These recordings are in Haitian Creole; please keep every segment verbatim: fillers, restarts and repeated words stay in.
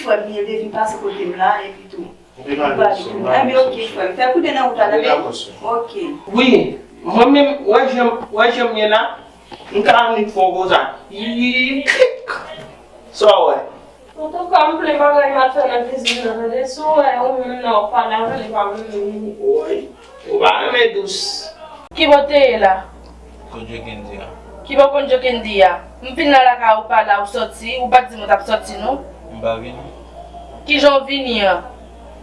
Frè m, li te vin pase kote m la, epi tou. Li pale pou mwen. Enben, ok, frè m. Fè koude nan wout la, tande? Ok. Wi, mwen menm, wè jan, wè jan m ye la, m ka annik fè yon koze. Yi, klik. Sa w wè? Antouka, m plen bagay m al fè nan kizin nan, tande? Si w wè, ou menm nan, w pale avè l, li pa menm vini. Woy, ou pa renmen dous. Ki bò w te ye la? Konn Jokendi a. Ki bò Konn Jokendi a? M vin nan lakay ou pa la, ou sòti, ou pa t di m ou t ap sòti, non? M pa vini. Kijan w vini an?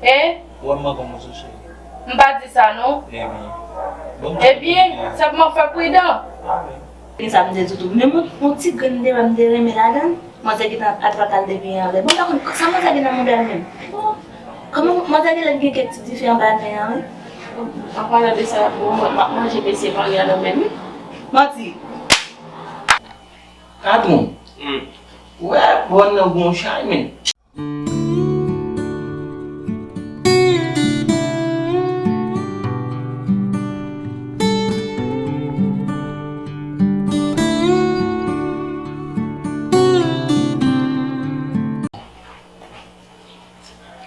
Hein? Ou wè m manke w moso, cheri. M pa di sa, non. Ebyen. Bon, ebyen, sèlman fè pridan. Ebyen. Sa m te di toutou. Men yon, yon ti grenn deba m te renmen ladan l. Manzè gentan atake l depi yè anlè. Bon, m pa konn sa manzè gen nan mouda l menm. Bon, kòman manzè genlè gen kèk ti dife anba nen an, wi. An palan de sa, bon, mwen, m ap manje mesye mari a nan men m, wi. Manti. Patwon. Hmm. Ou wè, bòn nan gon chay, men.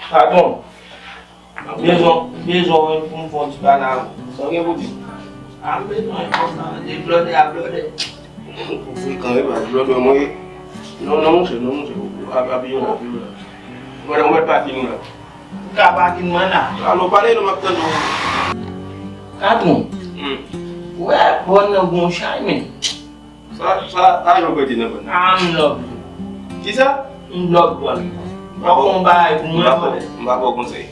Patwon, m bezwen, m bezwen w pou m fè yon ti pale avè w. Sa w gen pou di? A, m bezwen w konsa, deblòde a blòde. Ou frekan, wi, baz, blòdè mwen ye. Non, non, monchè, non, monchè. Ap, ap yon, ap yon. Mwen, mwen pa fin la. Ou ka pa fin mwen la. Alo, pale non, m ap tande w. Patwon. Hmm. Ou wè, bòn nan gon chay, men. Sa, sa, pa jan w pèdi nan bòn nan. Ah, m love you. Kisa? M love bòn. M pa ba w yon bagay pou mwen, bòdè. M pa ba w konsèy.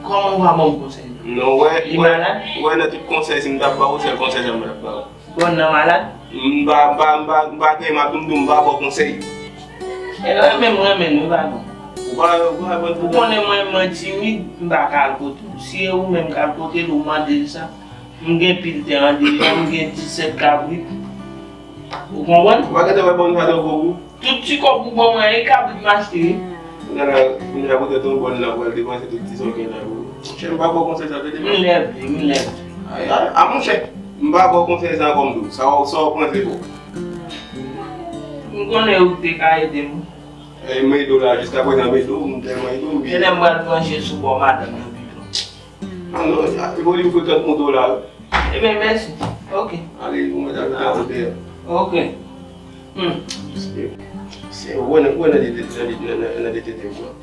Kòman w pa ban m konsèy? Non, wè, li wè, malad? Wè, nan tout konsèy, si m t ap ba w, sèl konsèy sa mwen t ap ba w. Bòn nan malad? M pa, m pa, m pa, m pa gen, m ap di w, m pa ba w konsèy. E lè menm renmen nou, pa non. Ou pa, ou pa, ou pa. Ou konnen mwen, mwen timid, m pa ka al kote w. Si e ou menm k al kote l, ou mande l sa. M gen pil tè andeyò, m gen disèt kabrit. Ou konprann? Ou pa gentan wè bòn sa tankou ou? Tout ti kòb ou ban mwen, e kabrit m achte, wi. Kounye a la, kounye a poutèt yon bòn la, ou pral depanse tout ti sa w gen la pou ou. Monchè, m pa ba w konsèy sa, tande. M lève, m lève. Ay, ay, a monchè, m pa ba w konsèy sa ankò, m di w. Sa w, sa w pran, se pou. M konnen ou te ka ede m. E, m ede w la, jiskaprezan m ede w, m tèlman ede w, m bliye. Genlè m pral branche sou bò madanm nan pito. Ah non, e pou li m frekant moto la, wi. Ebyen, mèsi. Ok. Ale, ou mèt al mete a kote a. Ok. Hmm. Se, se, ou wè nan, ou wè nan de, nan de, nan, nan, nan de tete m, non.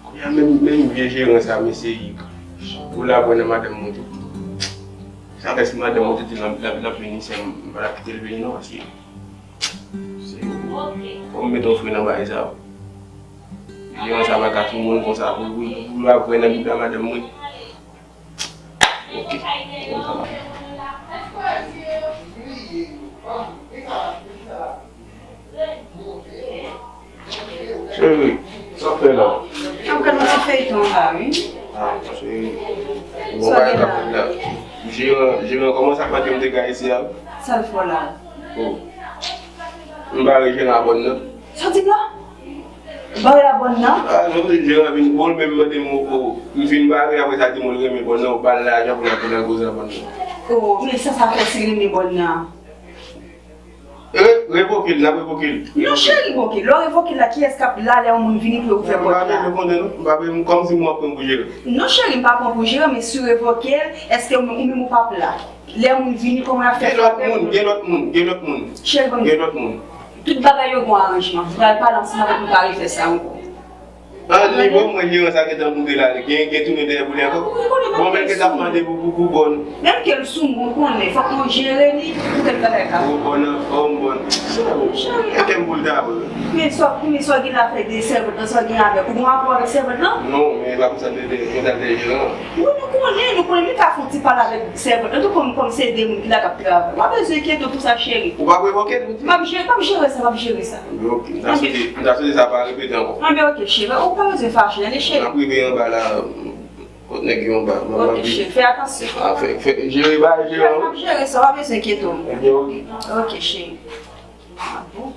Kounye a menm, menm vye jeran sa, mesye Yik. Ou la pran nan madanm mwen tou. Sa fè si madanm mwen te di l ap, l ap, l ap vini, sè m, m pa t ap kite l vini, non, paske se, fò m mete yon fren nan bagay sa, wi. Jeran sa pa ka sou moun konsa pou, pou, pou, pou l ap pran nan bouda madanm mwen. Ok. Cheri, sa w fè la? M ap gad yon ti feyton la, wi. Ah, cheri. Bon bagay k ap fèt la. Jeran, jeran kòmanse ak maten m te ka isi a. Sa l fè w la? Oh. M bare jeran a bòn nan. Sa w di m la? Bare a bòn nan? Ah, non, jeran vin, bon, l menm mande m, oh, oh. M fin bare, apre sa, di m, l renmen bòn nan, ou ba l lajan pou l al, pou l al poze a bòn nan. Oh, men sa, sa fè si l renmen bòn nan? Re-, revoke l, n ap revoke l. Non, cheri, revoke l. Lè w revoke l la, kiyès k ap la lè yon moun vini pou yo ouvè pòt la? M pa bezwen konnen, non. M pa bezwen, kòmsi mwen ap pran pou jeran. Non, cheri, m pa pran pou jeran, men si w revoke l, èske ou menm, ou menm ou p ap la? Lè moun vini, kòman y ap fè frape moun? Gen lòt moun, gen lòt moun, gen lòt moun. Cheri, ban m di w. Gen lòt moun. Tout bagay yo gon aranjman. M pral pale ansanm avèk nou, pa refè sa ankò. An, li bon, mwen, jeran sa gentan moute la. Gen, gen tounen dèyè pou li ankò. Bon, men gentan ap mande pou, pou, pou bòn. Menm ke l sou moun, ou konnen, fòk nou jere li, pou kèk bagay ka. Oh, bòn nan, oh, bòn. Cheri. E kè m pou l ta bon. Men sa, men sa w gen afè de sèvant lan, sa w gen avèk, ou gon rapò avèk sèvant lan? Non, men e pa pou sa m te, te, te, te jeran. Wi, nou konnen, nou konnen, men ka fè yon ti pale avèk sèvant lan, tou kòm, kòm se de moun ki la k ap travay. W pa bezwen enkyete w pou sa, cheri. Ou p ap revoke l, ou di? M ap jere, m ap jere sa, m ap jere sa. Ok, m ta swete, m ta swete sa pa repete ankò. Anben, ok, cheri, ou pa bezwen fache, tande, cheri. M ap rive anba la, kot nèg yo anba, m ap. Ok, cheri, fè atansyon. Ah, fè, fè, jere ba, jere. M ap jere sa, w pa bezwen enkyete w. Ebyen, ok. Ok, cheri. Ah bon?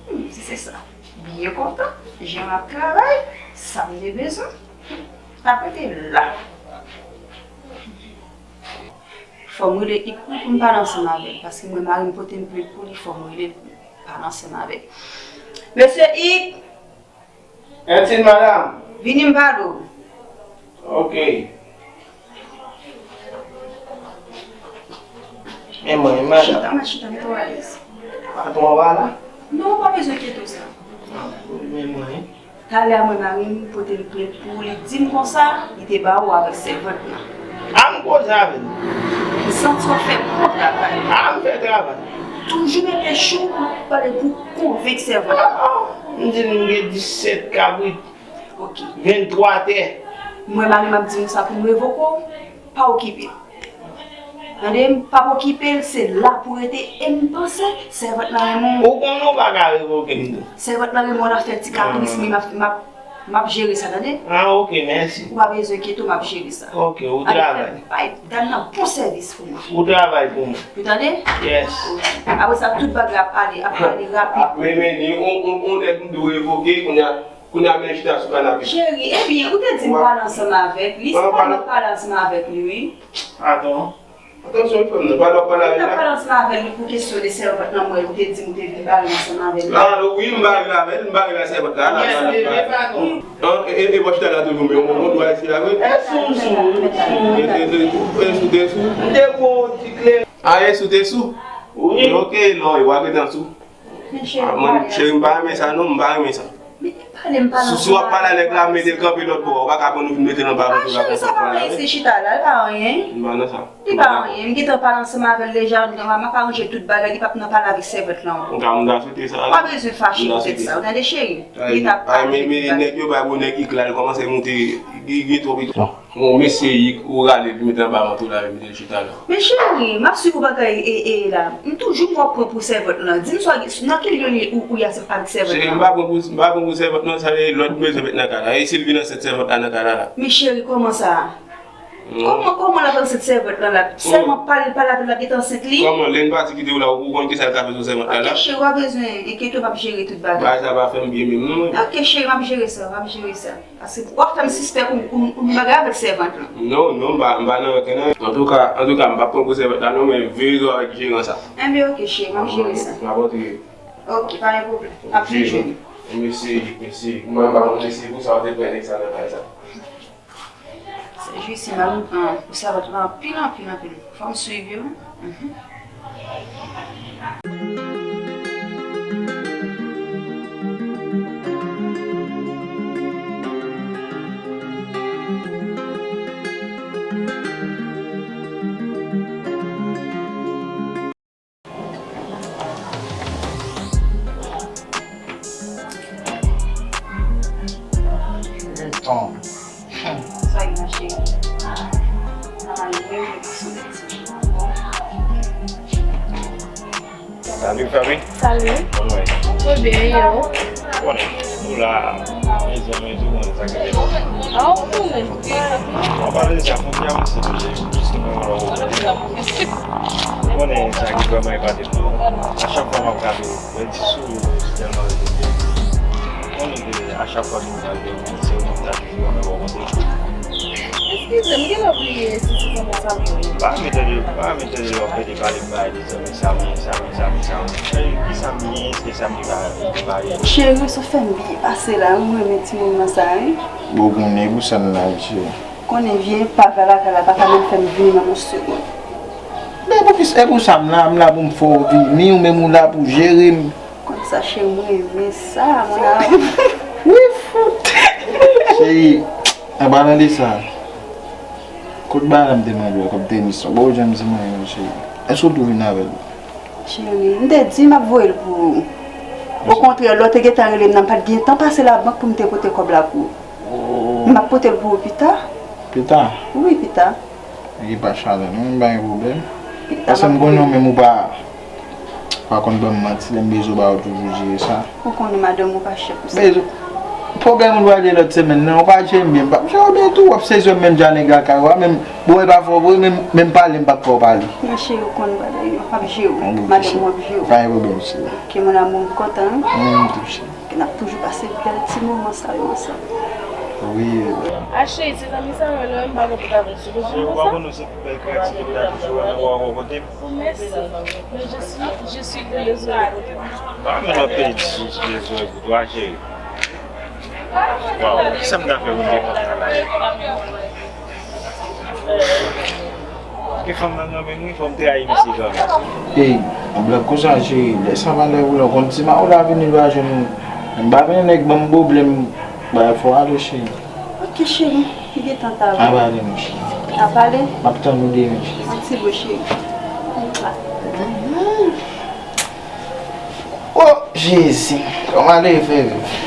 Hmm, si se sa. Byen kontan. Jan ap travay. Sa m te bezwen. Apre te la. Fò m rele Ip pou m pale ansanm avè l, paske mwen mari m pote m plent pou li, fò m rele l pou m pale ansanm avè l. Mesye Ip! Mèsi, madanm. Vini m pale w. Ok. Men mwen, madanm. Chita, mwen chita, m twò alèz. Patwon an pa la? Non, ou pa bezwen enkyete w sa. Men mwen. Talè a mwen mari m pote l plent pou ou, li di m konsa, li te ba ou avèk sèvant lan. A m koze avè l. M santi w ap fè bon travay. A m fè travay. Toujou mete chou pou pale pou konvenk sèvant lan. A, a, m di l m gen disèt kabrit. Ok. Venntwa tè. Mwen mari m ap di m sa pou m revoke w, pa okipe l. Tande m, pa okipe l, se la pou rete, e m panse sèvant lan renmen w. Ou konnen w pa ka revoke m tou. Sèvant lan renmen w, l ap fè ti kapris, men m ap, m ap, m ap jere sa, tande? Ah, ok, mèsi. Ou pa bezwen enkyete w, m ap jere sa. Ok, ou travay. Bay dam nan bon sèvis pou mwen. Ou travay pou mwen. Ou tande? Yes. Ok. Apre sa, tout bagay ap ale, ap ale rapid. Ap mennen, on, on, on nèg m dwe revoke, kounye a, kounye a men chita sou kanape. Cheri, ebyen, ou te di m pale ansanm avèk li. Se pa m pale ansanm avèk li, wi. Atann. Atansyon, wi, frè m nan. Pale w ap pale avè l la. Ou t ap pale ansanm avè l pou kesyon de sèvant lan, mwen, ou te di m ou te vin bare ansanm avè l. Ah, wi, m bare l avè l, m bare l a sèvant la, la, la, la, la. An, e, e, e, bò chita la toujou, men yon, yon dwa isi la, wi. E sou, sou, sou. E, e, e, e sou te sou. M te pran yon ti kle. Ah, e sou te sou? Wi. Ok, non, e w ap rete an sou. Men cheri, ah, mwen, cheri, m pa renmen sa, non, m pa renmen sa. Men pale m, pale ansanm avè l. Si, si w ap pale a nèg la, mete l kanpe lòt bò a. Ou pa ka pran nou vin mete nan ballon tou la konsa. Ah, cheri, sa pa vle di chita la, li pa anyen. M pa nan sa. Li pa anyen. M gentan pale ansanm avè l deja, m ap aranje tout bagay, li p ap nan pale avèk sèvant lan ankò. M ta, m ta swete sa. Ou pa bezwen fache poutèt sa, ou tande, cheri? Li t ap pale tout bagay. Ay, men, men nèg yo bay bon nèg ik la, li kòmanse moute, li gen twòp. Bon, mesye, ou rale li mete anba manto la, li mete l chita la. Men cheri, m ap swiv ou bagay e, e la. M toujou m wè w pran pou sèvant lan. Di m swa, nan ki lye li ou, ou ye avèk sèvant lan? Cheri, m pa pran pou, m pa pran pou sèvant lan, sa vle di lòd m bezwen met nan kay la. E si l vin ansent sèvant la nan kay la la? Men cheri, kòman sa? Kòman, kòman l ap ansent sèvant lan la? Sèlman pale, pale avè l, l ap gentan ansent li? Kòman, lè n pati kite w la, ou konn kisa l ka fè sou sèvant la la? Ok, cheri, w pa bezwen enkyete w, m ap jere tout bagay. Bagay sa pa fè m byen menm, non, mwen. Ok, cheri, m ap jere sa, m ap jere sa. Paske w ap fè m sispèk ou, ou, ou gen bagay avèk sèvant lan. Non, non, m pa, m pa nan okenn anyen. Antouka, antouka, m p ap pran pou sèvant la non, men veye zo avèk jeran sa. Enben, ok, cheri, m ap jere sa. M ap antre. Ok, pa gen pwoblèm. M ap vin jwenn ou. Mesye, mesye, mwen pa konn mesye pou sa w te pran nèg sa nan kay sa. Se jis si m al pran pou sèvant lan anpil, anpil, anpil. Fò m swiv yo. Mhm. Sa gen, ma chérie? Sa va byen, wi, sou ti. Salut, Fabi. Salut. Kòman w ye? Mwen byen, e ou? Konnen, nou la, mezanmi, tou moun sa ki te bon. Ah, ou konnen. Bon, pa de sa, fon ki avanse toujou, jis nou menm la, ou konnen sa ki vrèman epate m nan. A chak fwa m ap gade w, mwen di souri w, se tèlman rezonde. Konnen ke a chak fwa nou pral de ou, se ou menm ta toujou anmè bò kote. Eskize m, m genlè bliye si se zanmi Samy ou ye. Pa mete de, pa mete de w ap pede pale m bagay de zanmi Samy, Samy, Samy, Samy. Cheri, ki Samy ye? Èske Samy pa, pa ye? Cheri, sa fè m byen pase la, wi, m renmen ti moman sa, wi. Bon, konnen pou sa n la, cheri. Konnen vye epav lakay la pa ka menm fè m vini menm yon segonn. Men poukisa, e pou sa m la, m la pou m fè w vini, ou menm ou la pou jere m. Konn sa, cheri, m renmen sa, mon amour. Wi, fout. Cheri, an palan de sa, kot bagay la m te mande w, kòb tenis lan, bon, ou janm di m anyen non, cheri. Èske w tou vin avè l? Cheri, m te di m ap voye l pou ou. Okontrè, lè w te gentan rele m nan, m pa t gen tan pase labank pou m te pote kòb la pou ou. Oh. M ap pote l pou ou pita. Pita? Wi, pita. Li pa chale non, m pa gen pwoblèm. Pita. Paske m konnen w menm ou pa, pa konn ban m manti, lè m bezwen w ba ou toujou jere sa. Ou konnen madanm ou pa chèf ou sa. Bezwen. Pwoblèm ou pral gen lòt semèn nan, ou pa jere m byen, m p ap jere w byen tou, w ap sezi w menm jan nèg lakay ou a, menm bon e pa fè w vre, menm, menm pale m p ap fè w pale. Mon cheri, ou konn bagay yo, m ap jere w. Madanm ou ap jere w. Pa gen pwoblèm, cheri. Ok, mon amour, m kontan, wi. Mwen menm tou, cheri. Ke n ap toujou pase bèl ti moman sa yo ansanm. Wi. A cheri, se zanmi sa yo, lè m pa gen pou ta vin sou bezwen konsa. Bèl kreyati ki ta toujou renmen wè w bò kote m. Mèsi. Men je suis, je suis désolée. Pa menm ap pedi sou bezwen pou twa, cheri. Waw, kisa m ta fè pou m te kontan la? Ke fanm nan renmen m wi, fò m trayi misye kanmenm. Ey, yon blag konsa, cheri, lè sa malè ou la, ou konn ti ma ou la vini, li pa jwenn ou. M pa vini nèg ban m pwoblèm, bagay fò ale, cheri. Ok, cheri, m gentan ta vini. A pale, mon cheri. A pale? M ap tann ou demen, cheri. Mèsi, boo, cheri. Oh, Jezi, kòman leve viv?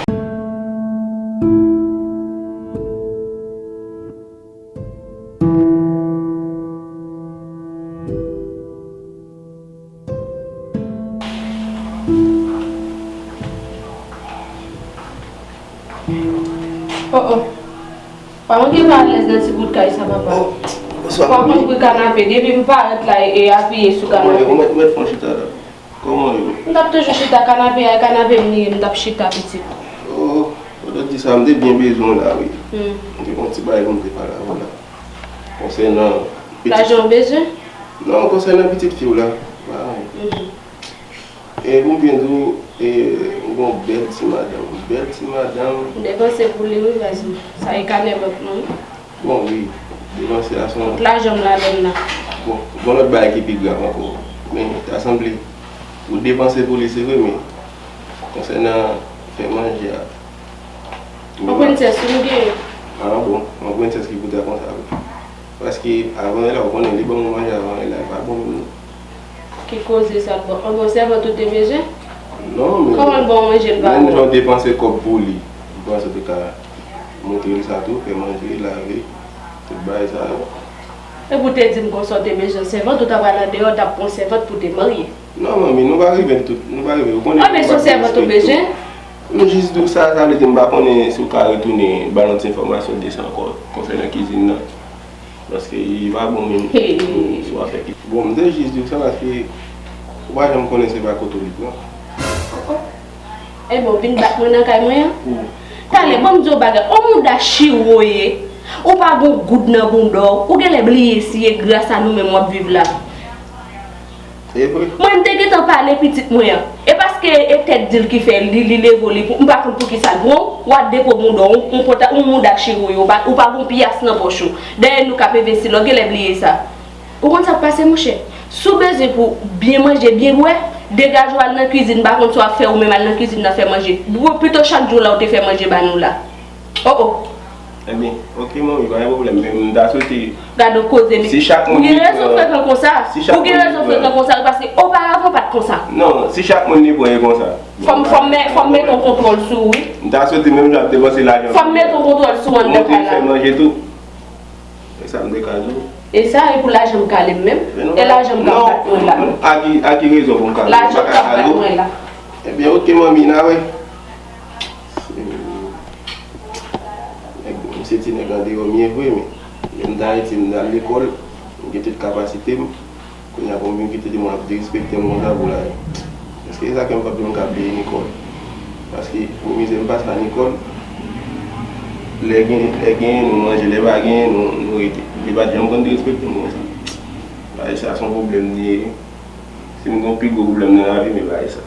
Oh, oh. Pa manke pa alèz nan ti bout kay sa, papa. Oh, bonswa, mami. Pa konn pou kanape, depi m parèt la e, e apiye sou kanape. Ou mèt, ou mèt fè yon chita la. Kòman yo? M t ap toujou chita, kanape a, e kanape m li ye, m t ap chita, pitit. Oh, pandan w di sa, m te byen bezwen w la, wi. Hmm. M te gen yon ti bagay pou m te pale avè w la. Konsènan pitit. Lajan w bezwen? Non, konsènan pitit fi w la. Ba, mhm. E pou m byen di w, e, m gen yon bèl ti madanm, bèl ti madanm. M depanse pou li, wi, vas-y. Sa e kanè bank mwen, wi. Bon, wi, depanse a son. Tout lajan m ladan l la. Bon, gen lòt bagay ki pi grav ankò. Men, ta sanble, ou depanse pou li, se vre, men konsènan fè manje a. Yon prensès, wi, m genyen. Ah, bon, yon prensès ki pou ta konsa, wi. Paske, avan lè la, ou konnen, li ban mwen manje avan lè la, li pa bon menm, non. Ki koze sa, bon, bon, sèvant ou te bezwen? Non, men. Kòman l ba w manje, l pa bon? Menm jan w depanse kòb pou li, m panse w te ka montre l sa tou, fè manje, lave, tout bagay sa yo. Epi w te di m konsa w te bezwen sèvant, ou ta pral andeyò, w t ap pran sèvant pou w te marye. Non, manmi, nou pa rive tout, nou pa rive, ou konnen. Ah, men se yon sèvant ou bezwen? M jis di w sa, sa vle di m pa konnen si w ka retounen ba nou ti enfòmasyon de sa ankò, konsènan kizin nan. Paske li pa bon menm sou afè ki. Bon, m te jis di w sa paske ou pa janm konnen se pa kote w li pran. Ebyen, w vin bat mwen nan kay mwen an? Wi. Talè, ban m di w bagay. On mouda chire w ye. Ou pa gon goud nan bouda w. Ou genlè bliye si e gras a nou menm w ap viv la. Se vre. Mwen, m te gentan pale pitit mwen an. E paske e tèt di l ki fè li, li leve w, li pou, m pa konn poukisa l pran w, w a depo mouda w, yon pòta, yon mouda chire w ye, ou pa, ou pa gon pyas nan pòch ou. Dèyè nou k ap envesti la, w genlè bliye sa. Ou konn sa k pase, monchè? Si w bezwen pou byen manje, byen bwè, degaje w al nan kizin, m pa konn sa w ap fè ou menm al nan kizin nan fè manje. Pito chak jou la w te fè manje ba nou la. Oh, oh. Ebyen, ok, manmi, pa gen pwoblèm, men m ta swete. Gade yon koze, men. Si chak moun li pran. Ou gen rezon frekan konsa. Si chak moun li pran. Ou gen rezon frekan konsa, wi, paske oparavan pa t konsa. Non, si chak moun li pran, e konsa. Fò m, fò m met, fò m met yon kontwòl sou ou, wi. M ta swete menm jan ap depanse lajan. Fò m met yon kontwòl sou ou anndan kay la. Montre fè manje tou. E sa m te ka di w. E sa, e pou lajan m kale m menm? E lajan m k ap bat mwen la. Non, non, a ki, a ki rezon pou m kale w? Lajan m k ap bat mwen la. Ebyen, ok, manmi, n a wè. Nèg, m se ti nèg andeyò m ye vre, men lè m t Ayiti, m t al lekòl, m gen tout kapasite m. Kounye a pou m vin kite di mwen ap derespekte m konsa pou lajan. Èske e sa ke m p ap janm ka peye Nicole? Paske pou mizè m pase a Nicole, lè gen, lè genyen nou manje, lè pa genyen nou, nou rete. Li pa t janm konn derespekte m konsa. Bagay sa se yon pwoblèm li ye. Si m gen yon pi gwo pwoblèm nan lavi m, e bagay sa.